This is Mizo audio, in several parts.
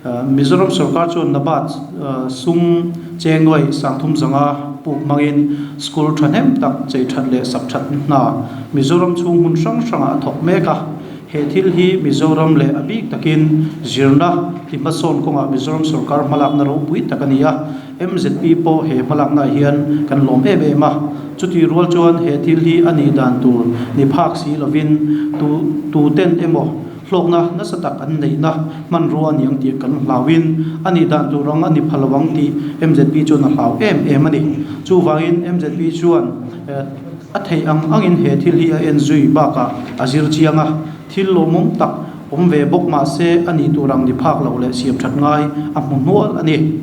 Mizoram sorkar chuan NABARD sum cheng nuai 30 zanga puk hmangin school thahnem tak chei that leh sak that hna Mizoram chhung hmun hrang hrangah a thawk mek a. He thil hi Mizoram leh a bik takin zirna ti hmasawn kawngah Mizoram sorkar hmalakna ropui tak a ni a. MZP pawh he hmalaknaah hian kan lawm em em a. Chutih rual chuan he thil hi a nih dan tur ni phak si lovin tu tuten emaw Hlawkna nasa tak an neihna hmanrua a ni ang tih kan hlauin a nih dan tur ang a ni pha lo ang tih MZP chuan a hlau em em a ni. Chuvangin MZP chuan a theih ang angin he thil hi a en zui bakah a zir chiang a, thil lawmawm tak awm ve bawk mah se a nih tur ang ni phak lo leh siam that ngai a hmu hnual a ni.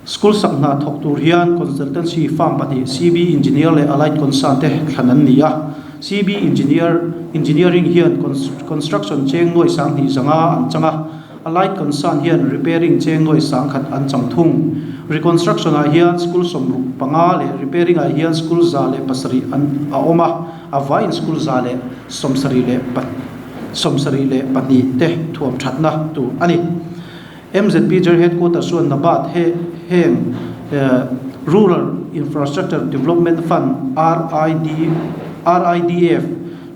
School sak hna thawk tur hian consultancy firm pahnih CB Engineer leh Allied Concern te thlan an ni a. CB Engineer Engineering hian construction cheng nuai 2000 an chang a, Allied Concern hian repairing cheng nuai 10,000 an chang thung. Reconstruction ah hian school 65 leh repairing ah hian school 107 an a awm a, a vaiin school 172 te thuam thatna tur a ni. MZP General Headquarters chuan NABARD he heng Rural Infrastructure Development Fund, RID, RIDF,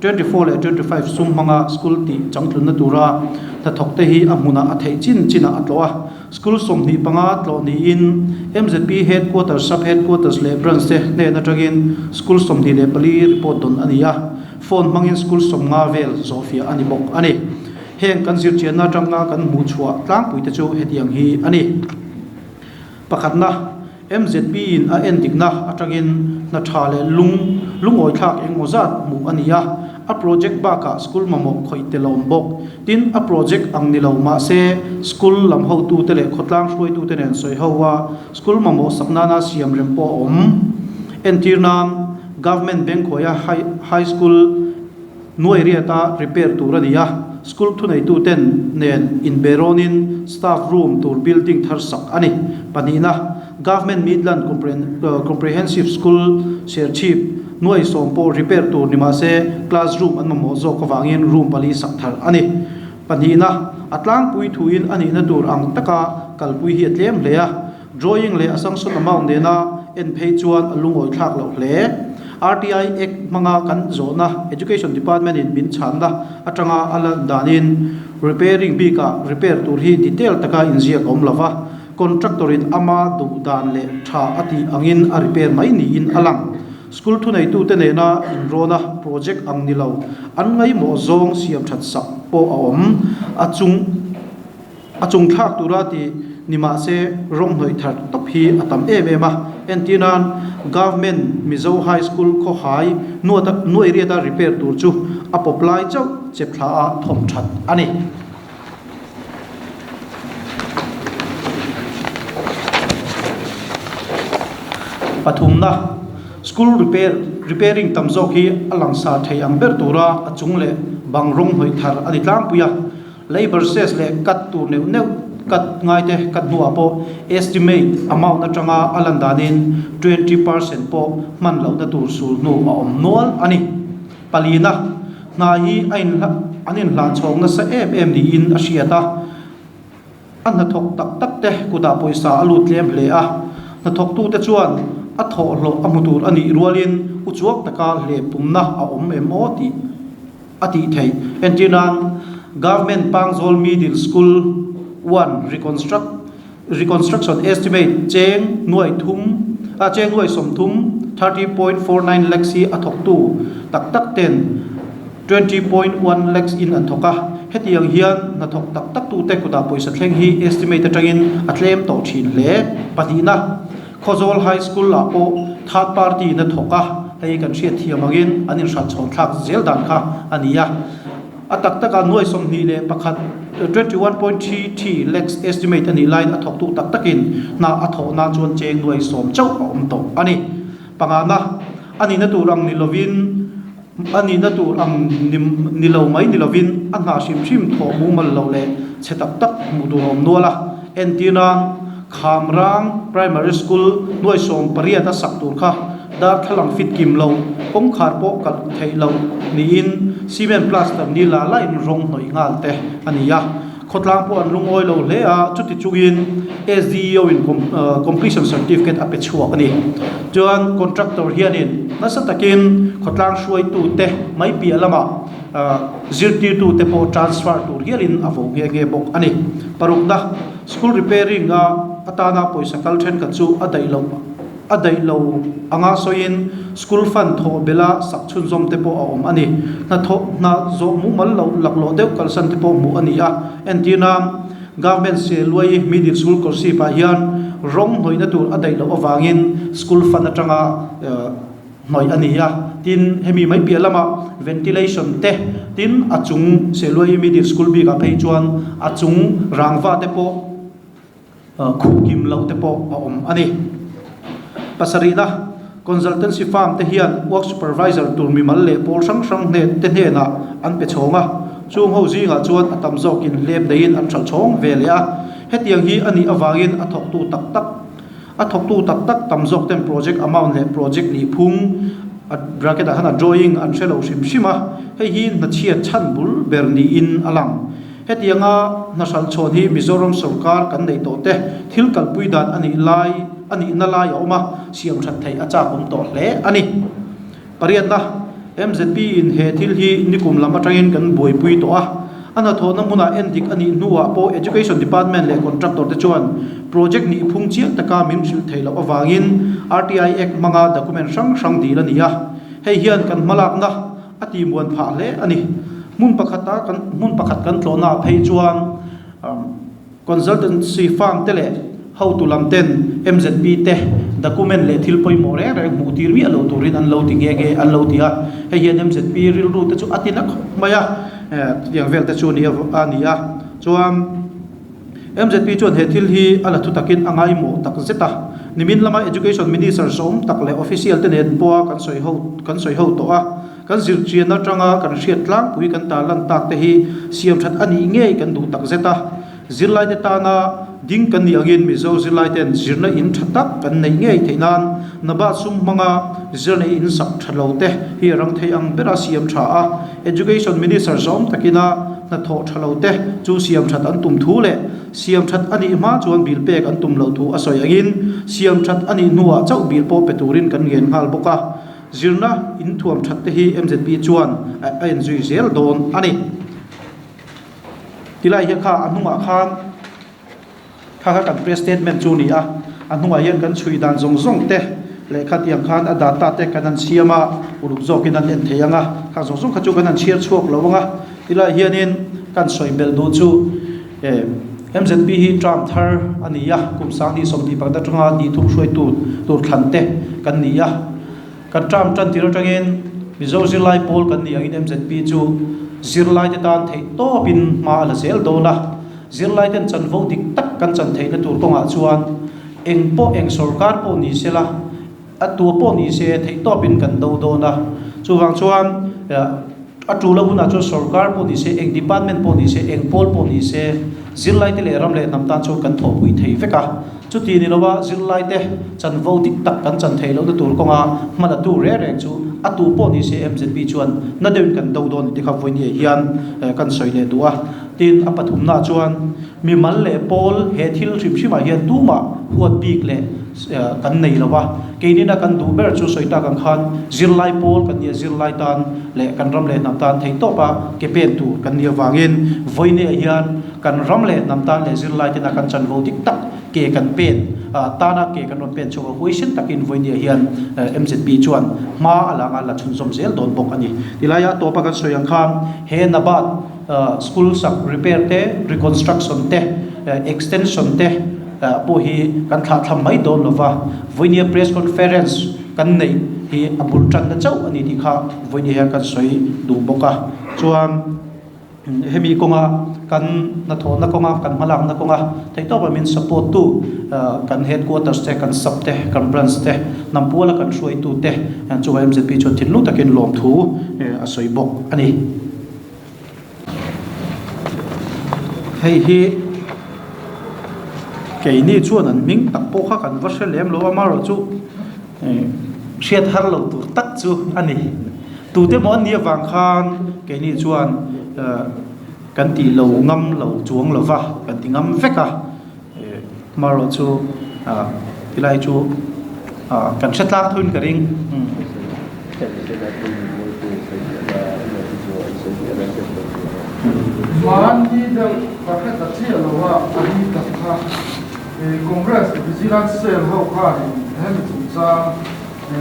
24 leh 25 sum hmanga school tih changtlunna tura hnathawkte hi a hmunah a theih chin chinah a tlawh a. School 25 tlawh niin MZP Headquarters, Sub Headquarters leh Branch te hnen atangin school 24 report dawn a ni a, phone hmangin school 50 vel zawhfiah a ni bawk a ni. Heng kan zirchianna atanga kan hmuh chhuah tlangpuite chu hetiang hi a ni. Pakhatna, MZP in a endikna atangin hna tha leh lung lungawi thlak engmaw zat hmuh a ni a, a project bakah school mamawh khawih tel a awm bawk. Tin, a project ang ni lo mahse school lam hotute leh khawtlang hruaitute nen sawi ho a, school mamawh sak nana siam rem pawh a awm. Entir nan, Government Bengkhuaia High School, Nuai riata repair tur a ni a, school thuneituten nen inberawnin staff room tur building thar sak a ni. Pahnihna, Government Midland Comprehensive School Serchhip nuai 10 pawh repair tur ni mah se class room an mamawh zawk avangin room pali sak thar a ni. Pahnihna, a tlangpui thuin a nihna tur ang taka kalpui hi a tlem hle a. Drawing leh a sanction amount nena en phei chuan a lungawi thlak loh hle. RTI Act hmanga kan zawhna Education Department in min chhanna atanga a lan danin repairing bikah repair tur hi detail taka inziak a awm lova, contractor in ama duh dan leh tha a tih angin a repair mai niin a lang. School thuneitute nena inrawna project ang ni lo an ngaihmawh zawng siam that sak pawh a awm. A chung. A chung thlak tura tih ni mahse rawng hnawih thar tawp hi a tam em em a. Entir nan Government Mizo High School khawhai nuai riata repair tur chu a pawp lai chauh chep thla a thawm that a ni. Pathumna, School repair repairing tam zawk hi a langsar thei ang ber tura a chung leh bang rawng hnawih thar a ni tlangpui a. Labour cess leh cut tur neuh neuh cut ngaite cut hnuah pawh estimate amount atanga a lan danin 20% pawh hman lohna tur sul hnu a awm nual a ni. Palina, hna hi a an inhlan chhawk nasa em em niin a hriat a, a hnathawk tak tak te kutah pawisa a lut tlem hle a, hnathawktute chuan a thawhhlawh a hmu tur a nih rualin uchuak taka hlep tumna a awm em aw tih a tih theih. Entir nan, Government Pangzawl Middle School one reconstruct reconstruction estimate cheng nuai thum ah cheng nuai 30, 30.49 lakhs hi a thawktu tak tak ten 20.1 lakhs in an thawk a. Hetiang hian hnathawk tak tak tute kutah pawisa thleng hi estimate atangin a tlem tawh thin hle. Pahnihna. Khawzawl High School ah pawh third party in a thawk a, hei kan hriat thiam angin an inhrat chhawn thlak zel dan kha a ni a. A tak takah nuai 21, 21.33 lakhs estimate a nih laiin a thawktu tak takin hna a thawh nan chuan cheng nuai 10 chauh a awm tawh a ni. Pangana, a nihna tur ang ni lovin a nihna tur ang ni lo mai ni lovin a hna hrim hrim thawh mumal loh leh chhe tak tak hmuh tur a awm nual a. Entir nan, Khamrang Primary School nuai 18 a sak tur kha darthlalang fit kim lo, kawngkhar pawh kalh theih loh niin cement plaster ni la lain rawng hnawih nghal te a ni a. Khawtlang pawh an lungawi lo hle a, chuti chungin SDEO in completion certificate a pe chhuak a ni. Chuan contractor hianin nasa takin khawtlang hruaitute mai piah lamah zirtirtute pawh transfer tur hialin a vo nghe nghe bawk a ni. Parukna, school repairing a atana pawisa kal thenkhat chu a daih loh. A daih lo anga sawiin school fund thawh bela sak chhunzawm te pawh a awm a ni. Hnathawh hna zawh mumal loh laklawh deuh kalsan te pawh hmuh a ni a. Entirna, Government Seluai Middle School Korsip ah hian rawng hnawihna tur a daih loh avangin school fund atanga hnawih a ni a. Tin, hemi mai piah lamah ventilation te, tin a chung Seluai Middle School bikah phei chuan a chung rangva te pawh, Khuh kim loh te pawh a awm a ni. Pasarihna, Consultancy firm te hian work supervisor tur mimal leh pawl hrang hrang hne te hnenah an pe chhawng a, chung ho zingah chuan a tam zawkin hlep neiin an hralh chhawng ve leh a. Hetiang hi a nih avangin a thawktu tak tak a thawktu tak tak tam zawk ten project amount leh project nih phung a bracket ah khan a drawing an hre lo hrim hrim a, hei hi hnachhiat chhan bul ber niin a lang. Hetianga hna hralh chhawn hi Mizoram sawrkar kan neih tawh te thil kalpui dan a nih lai a nihna lai a awm a, siam that theih a chak awm tawh hle a ni. Pariatna, MZP in he thil hi nikum lam atangin kan buaipui tawh a, a hnathawhna hmunah endik a nih hnuah pawh Education Department leh Contractor te chuan project nih phung chiang taka min hrilh theih loh avangin RTI Act hmanga document hrang hrang dil a ni a, hei hian kan hmalakna A ti muan phah hle a ni. Hmun pakhata kan hmun pakhat kan tlawhnaah phei chuan consultancy firm te leh hotu lam ten MZP te document leh thil pawimawh reng reng hmuh tir miah lo turin an lo ti nghe nghe an lo ti a. Hei hian MZP rilru te chu a ti na khawp mai a, chutiang vel te chu a ni a. Chuan. MZP chuan he thil hi a la thu takin a ngaimawh tak zet a. Nimin lama Education Minister sawm tak leh official te nen pawha kan sawi ho kan sawi ho tawh a. Kan zirchian atanga kan hriat tlangpui kan tarlan tak te hi siam that a nih ngei kan duh tak zet a. Zirlaite tana ding kan nih angin Mizo zirlaiten zirna in tha tak kan neih ngei theih nan Nabah sum hmanga zirna in sak tha lo te hi a rang thei ang bera siam tha a. Education Minister sawm takina Hnathawh tha lo te chu siam that an tum thu leh siam that a nih hma chuan bill pek an tum loh thu a sawi angin siam that a nih hnuah chauh bill pawh pe turin kan ngen nghal bawk a. Zirna inthuam that te hi MZP chuan a enzui zel dawn a ni. Tilai hian kha a hnungah khan. Kha kha kan press statement chu a ni a, a hnungah hian kan chhui dan zawng zawng te leh khatiang khan a data te kan han siam a, uluk zawkin an en thei ang a, khang zawng zawng kha chu kan han chhiar chhuak lo ang a, tilaiah hianin kan sawi belh duh chu eh MZP hi term thar a ni a, kum 20 21 atanga tih thum hruaitu tur thlan te kan ni a, kan term tan tir atangin Mizo zirlai pawl kan nih angin MZP chu zirlai te tan theih tawpin hma a la zel dawn a. Zirlaiten chanvo dik tak kan chan theihna tur kawngah chuan eng pawh eng sorkar pawh ni se la, a tua pawh ni se theihtawpin kan do dawn a. Chuvang chuan a tul a hunah chuan sorkar pawh ni se, eng department pawh ni se, eng pawl pawh ni se zirlaite leh ram leh hnam tan chuan kan thawhpui thei vek a. Chuti ni lova zirlaite chanvo dik tak kan chan theih lohna tur kawnga hmalatu reng reng chu a tu pawh ni se MZP chuan na deuhin kan do dawn tih kha vawinia hian kan sawi leh duh a. Tin, a pathumnaah chuan mimal leh pawl he thil hrim hrimah hian tumah huat bik leh kan nei lo va. Keinina kan duh ber chu sawi tak ang khan zirlai pawl kan nia, zirlai tan leh kan ram leh hnam tan theihtawpa ke pen tur kan nih avangin vawinia hian kan ram leh hnam tan leh zirlai tena kan chanvo dik tak ke kan pen tana ke kan rawn pen chhuak a, huaisen takin vawinia hian MZP chuan hma a la anga la chhunzawm zel dawn bawk a ni. Tilaia a tawpa kan sawi ang khan he Nabat School sak repair te, reconstruction te, extension te pawh hi kan thlahthlam mai dawn lo va, vawinia press conference kan neih hi a bul tanna chauh a ni tih kha vawinia hian kan sawi duh bawk a. Chuan hemi kawnga kan hnathawhna kawnga kan hmalakna kawnga theihtawpa min support tu kan headquarters te, kan sub te, kan branch te, hnam puala kan hruaitu te chungah MZP chuan thinlung takin lawmthu a sawi bawk a ni. Hei hi keini chuan an hming tak pawh kha kan va hre lem lo a, amaherawhchu hriat har lo tur tak chu a ni. Tute maw an nih avang khan keini chuan. Kan ti lo ngam lo chuang lo va, kan ti ngam vek a. Hmarawh chu tilai chu kan hre tlang thuin ka ring. Mahni deuh ka hre ta chiah lo a, a ni tak kha. Congress Vigilance Cell ho khanin hemi chungchang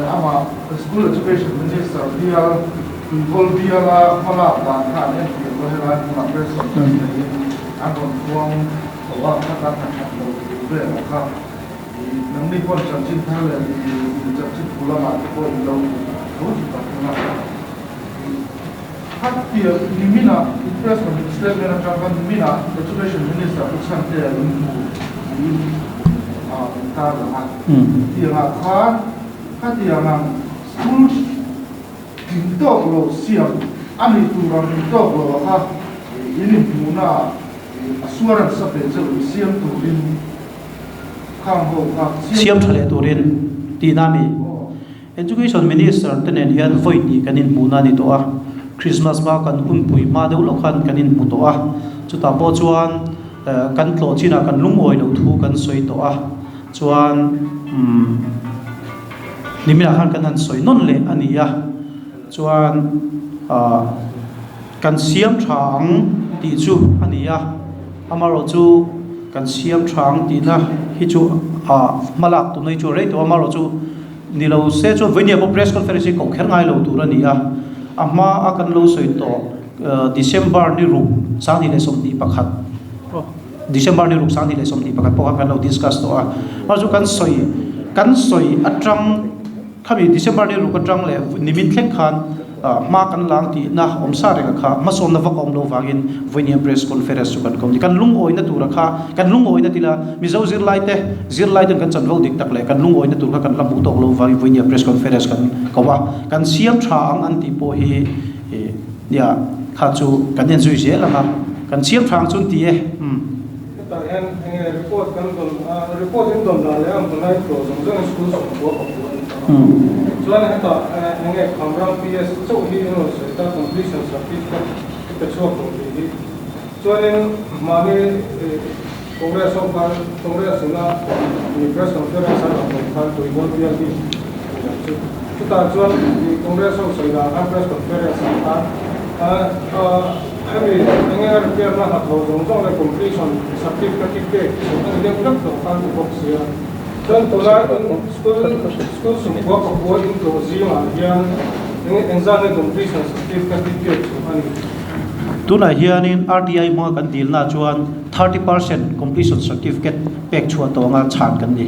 amah School Education Minister bial Tuikawl biala hmalak dan kha an entir lo helai hmunah press conference neiin an rawn puang tho a, kha kan hna that lo tur vel a kha nangni pawn chanchin thar leh chanchin thu lamah te pawh in lo hmu tho tih tak thung a. Khatia nimina press conference statement atang khan nimina Education Minister Pu Chhantea in hmu tiin in tarlang a. Tiangah khan khatiang ang school tling tawk lo siam a nih tur ang in tawk lo a kha in inhmuhna ah assurance a pe cheu in siam turin khang ho kha siam tha leh turin tihna a ni. Education Minister te nen hian vawi hnih kan inhmuhna a ni tawh a, Christmas hma kan hunpui hma deuh loh khan kan inhmu tawh a, chutah pawh chuan kan tlawh chinah kan lungawi loh thu kan sawi tawh a, chuan umm niminah khan kan han sawi nawn leh a ni a, chuan ah kan siam tha ang tih chu a ni a, amaherawh chu kan siam tha ang tihna hi chu ah hmalak tumna hi chu a rei tawh a, amaherawh chu. Ni lo se chuan vawinia pawh press conference hi koh kher ngai lo tur a ni a, a hma a kan lo sawi tawh December ni ruk 2021 December ni ruk 2021 pawh khan kan lo discuss tawh a, mahse chu kan sawi kan sawi atang khami December ni ruk atang leh nimin thleng khan Hma kan lang tihna awm sa reng a kha, hmasawnna vak a awm lo vangin vawinia press conference chu kan ko ni. Kan lungawina tur a kha, kan lungawina tila Mizo zirlaite, zirlaiten kan chanvo dik tak leh kan lungawina tur kha kan la hmuh tawk lo vangin vawinia press conference kan ko a. Kan siam tha ang an tih pawh hi nia kha chu kan enzui zel ang a, kan siam tha ang chu an ti e. Hetah hian enge report kan dawn a, report in dawn dan leh a hmunai tlawh zawng zawngin school sawmkua pakua a ni ta a. Chuan hetah enge Khamrang PS chauh hi an rawn sawi ta completion certificate i pe chhuak tawh tih hi. Chuanin mahni Congress ho khan Congress ina mi press conference a rawn neih khan Tuivawl bial hi a ni ang chu. Chutah chuan Congress ho sawi dan khan press conference ah khan Hemi enge a repair na hnathawh zawng zawng leh completion certificate hi pek chhuah a ni deuh vek tawh khan ti bawk sia. Chuan tunlai school school sumkhua pakua in tlawh zingah hian enge engzat nge completion certificate hi pek chhuah a ni. Tunah hianin RTI hmanga kan dilna chuan 30% completion certificate pek chhuah tawh anga chhan kan ni.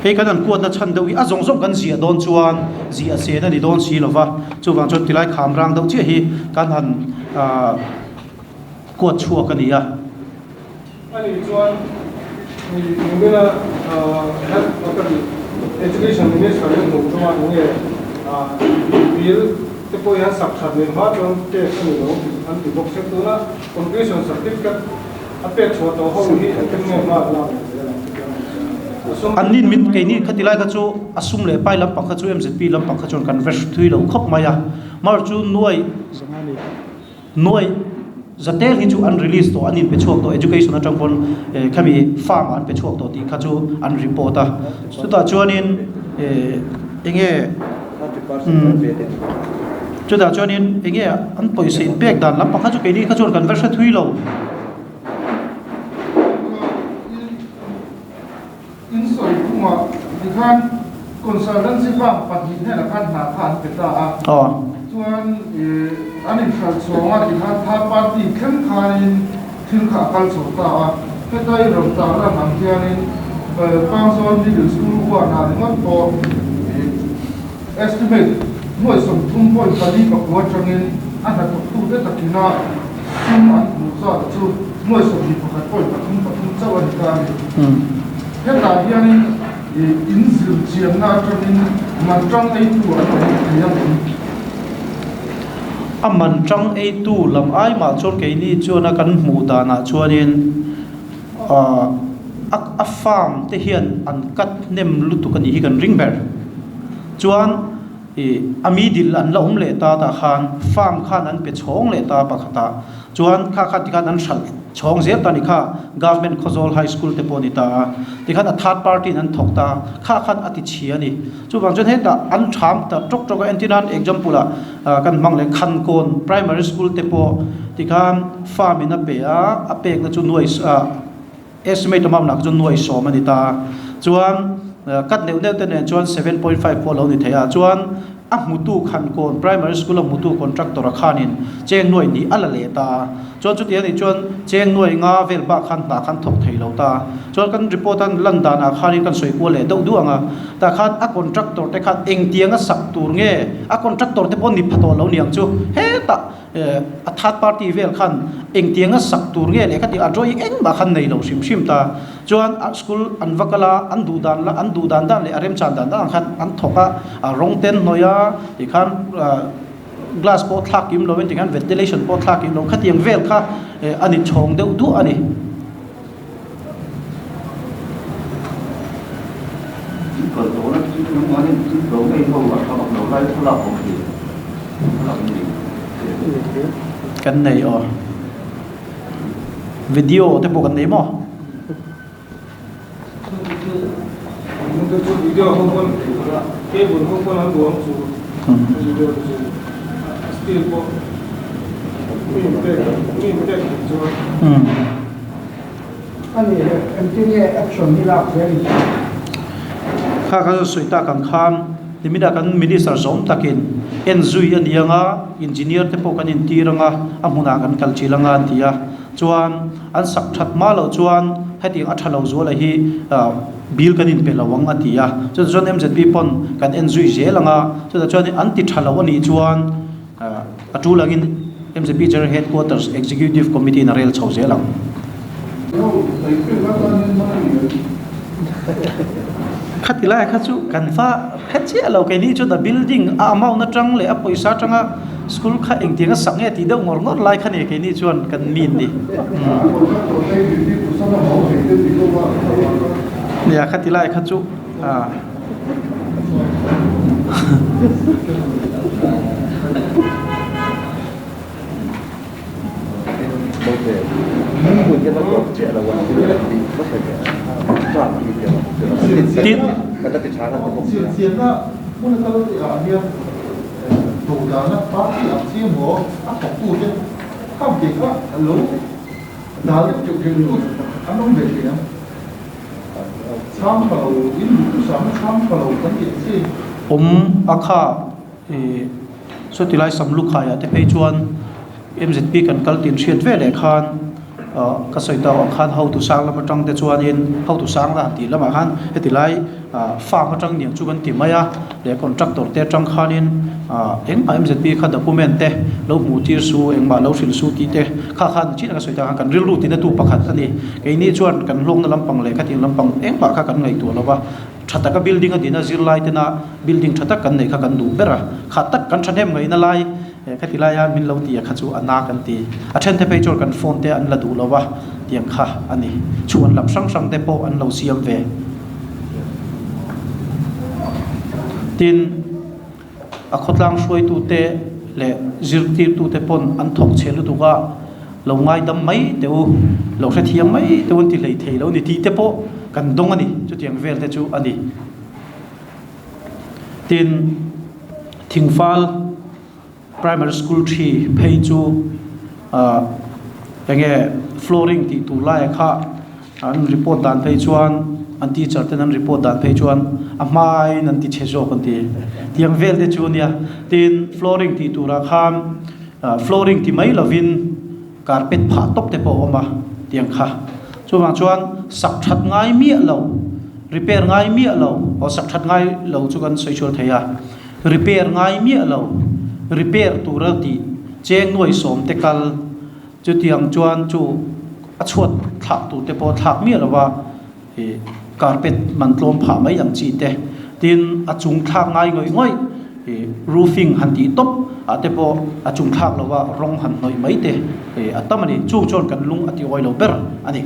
Hei kan han kuatna chhan deuh hi a zawng zawng kan ziah dawn chuan ziah sen a ni dawn si lova, chuvang chuan tilai kham rang deuh chiah hi kan han kuat chhuak a ni a. Ani chuan nimina Health Authority Education Minister in hmuh tuma enge bill te pawh hian sak that leh hma chuan pek a ni lo tih an ti bawk sia. Tuna completion certificate A pek chhuah tawh ho hi engtin nge hma an lak leh zel ang chu tiang ang chiah. An nin mit keini khati lai kha chu a sum leh pai lampang kha chu MZP lampang kha chuan kan ve thui lo khawp mai a, mar chu nuai nuai zatel hi chu an release tawh an inpe chhuak tawh education atang pawn khami farm ah an pe chhuak tawh tih kha chu an report a, chutah chuanin enge Chutah chuanin eng nge an pawisa in pek dan lampang kha chu keini kha chuan kan va hre thui lo. In sawi phungah tikhan consultancy firm 2 hnenah khan hna kha an pe ta a. Chuan an inhralh chhawng a tikhan third party thleng khanin thil kha a kal chho ta a. Heta i rawn tarlan ang hianin Pangzawl Middle School huanah ringawt pawh Estimate, Nuai 30.4 pakua atangin a hnathawktute takina sum an hmuh zat chu nuai 21.33 chauh a ni ta a ni. Hetah hianin in zir chianna atangin man tang eitu an awm thei a ni. A man tang eitu lam ai mah chuan keini chuan a kan hmuh danah chuanin a farm te hian an cut hnem lutuk a nih hi kan ring ber. Chuan ih a mi dil an la awm leh ta tah khan farm khan an pe chhawng leh ta pakhatah. Chuan kha kha tikhan an hralh chhawng zel ta ni kha Government Khawzawl High School te pawh a ni ta a, tikhan a third party in an thawk ta a, kha khan a ti chhia a ni. Chuvang chuan hetah an tham ta tawk tawk a, entirnan example ah kan hmang leh Khankawn Primary School te pawh tikhan farm in a pe a, a pekna chu nuai estimate amount ah kha chuan nuai sawm a ni ta a, chuan cut neuh neuh te nen chuan 7.5 pawh a lo ni thei a, chuan a hmutu Khankawn Primary School a hmutu contractor a khanin cheng nuai hnih a la leh ta a, chuan chuti anih chuan cheng nuai nga vel bak khan hna khan thawk thei lo ta a, chuan kan report a lan danah khanin kan sawi kual leh deuh duh ang a, tah khan a contractor te khan engtianga sak tur nge a contractor te pawh ni pha tawh lo niang chu hetah A third party vel khan engtianga sak tur nge leh kha tih a drawing engmah khan nei lo hrim hrim ta. Chuan a school an va kal a, an duh dan la an duh dan dan leh a remchan dan dan khan an thawk a, a rawng ten hnawih a tikhan glass pawh thlak kim lovin tikhan ventilation pawh thlak kim lo khatiang vel kha a ni chhawng deuh duah a ni. Kan nei aw. Video te pawh kan nei maw? Kha kha chu sawi tak ang khan niminah kan minister zawm takin en zui a ni ang a, engineer te pawh kan intir ang a, a hmunah kan kal chilh ang a an ti a. Chuan an sak that hma loh chuan hetiang a tha lo zuala hi bill kan inpe lo ang a ti a. Chutah chuan MZP pawn kan en zui zel ang a, chutah chuan an ti tha lo a nih chuan A tul angin MZP General Headquarters Executive Committee in a rel chho zel ang. Khati lai kha chu kan va hre chiah lo, keini chuan a building a amount atang leh a pawisa atanga school kha engtiang a sak nge tih deuh ngawr ngawr lai kha ni keini chuan kan min ni. Nia khati lai kha chu. Tin. Awm a kha ih sawti lai Samlukhaiah te phei chuan MZP kan kal tin hriat ve leh khan ah ka sawi tawh ang khan hotu sang lam atang te chuanin hotu sang la han tih lamah khan heti lai ah farm atang niang chu kan ti mai a leh contractor te atang khanin ah engmah MZP kha document te lo hmuh tir su engmah lo hrilh su tih te kha khan chin a ka sawi tawh ang khan kan rilru tina tu pakhat a ni. Keini chuan kan hlawkna lampang leh khatiang lampang engmah kha kan ngaihtuah lo va, tha taka building a dina zirlai tena building tha tak kan neih kha kan duh ber a, kha tak kan thahnem ngaihna lai khati laia min lo ti a kha chu a na kan ti. A then te phei chuan kan phone te an la duh lo va tiang kha a ni. Chhuan lam hrang hrang te pawh an lo siam ve. Tin, a khawtlang hruaitute leh zirtirtute pawn an thawk chhe lutuk a, lo ngaidam mai teh u, lo hrethiam mai teh u an ti hlei thei lo ni tih te pawh kan dawng a ni, chutiang vel te chu a ni. Tin, Thingfal Primary School thi phei chu ah enge flooring tih tur laia kha An report dan phei chuan an teacher ten an report dan phei chuan a hmain an ti chhe zawk an ti. Tiang vel te chu ania. Tin, flooring tih turah khan flooring ti mai lovin carpet phah tawp te pawh a awm a tiang kha. Chuvang chuan sak that ngai miah lo, repair ngai miah lo, aw sak that ngai lo chu kan sawi chhual thei a. Repair ngai miah lo, repair tura tih cheng nuai sawm te kal Chutiang chuan chu a chhuat thlak tur te pawh thlak miah lova ih carpet man tlawm phah mai ang chi te, tin a chung thlak ngai ngawih ngawih ih roofing han tih tawp ah te pawh a chung thlak lova rawng han hnawih mai te ih a tam a ni. Chung chuan kan lung a ti awi lo ber a ni.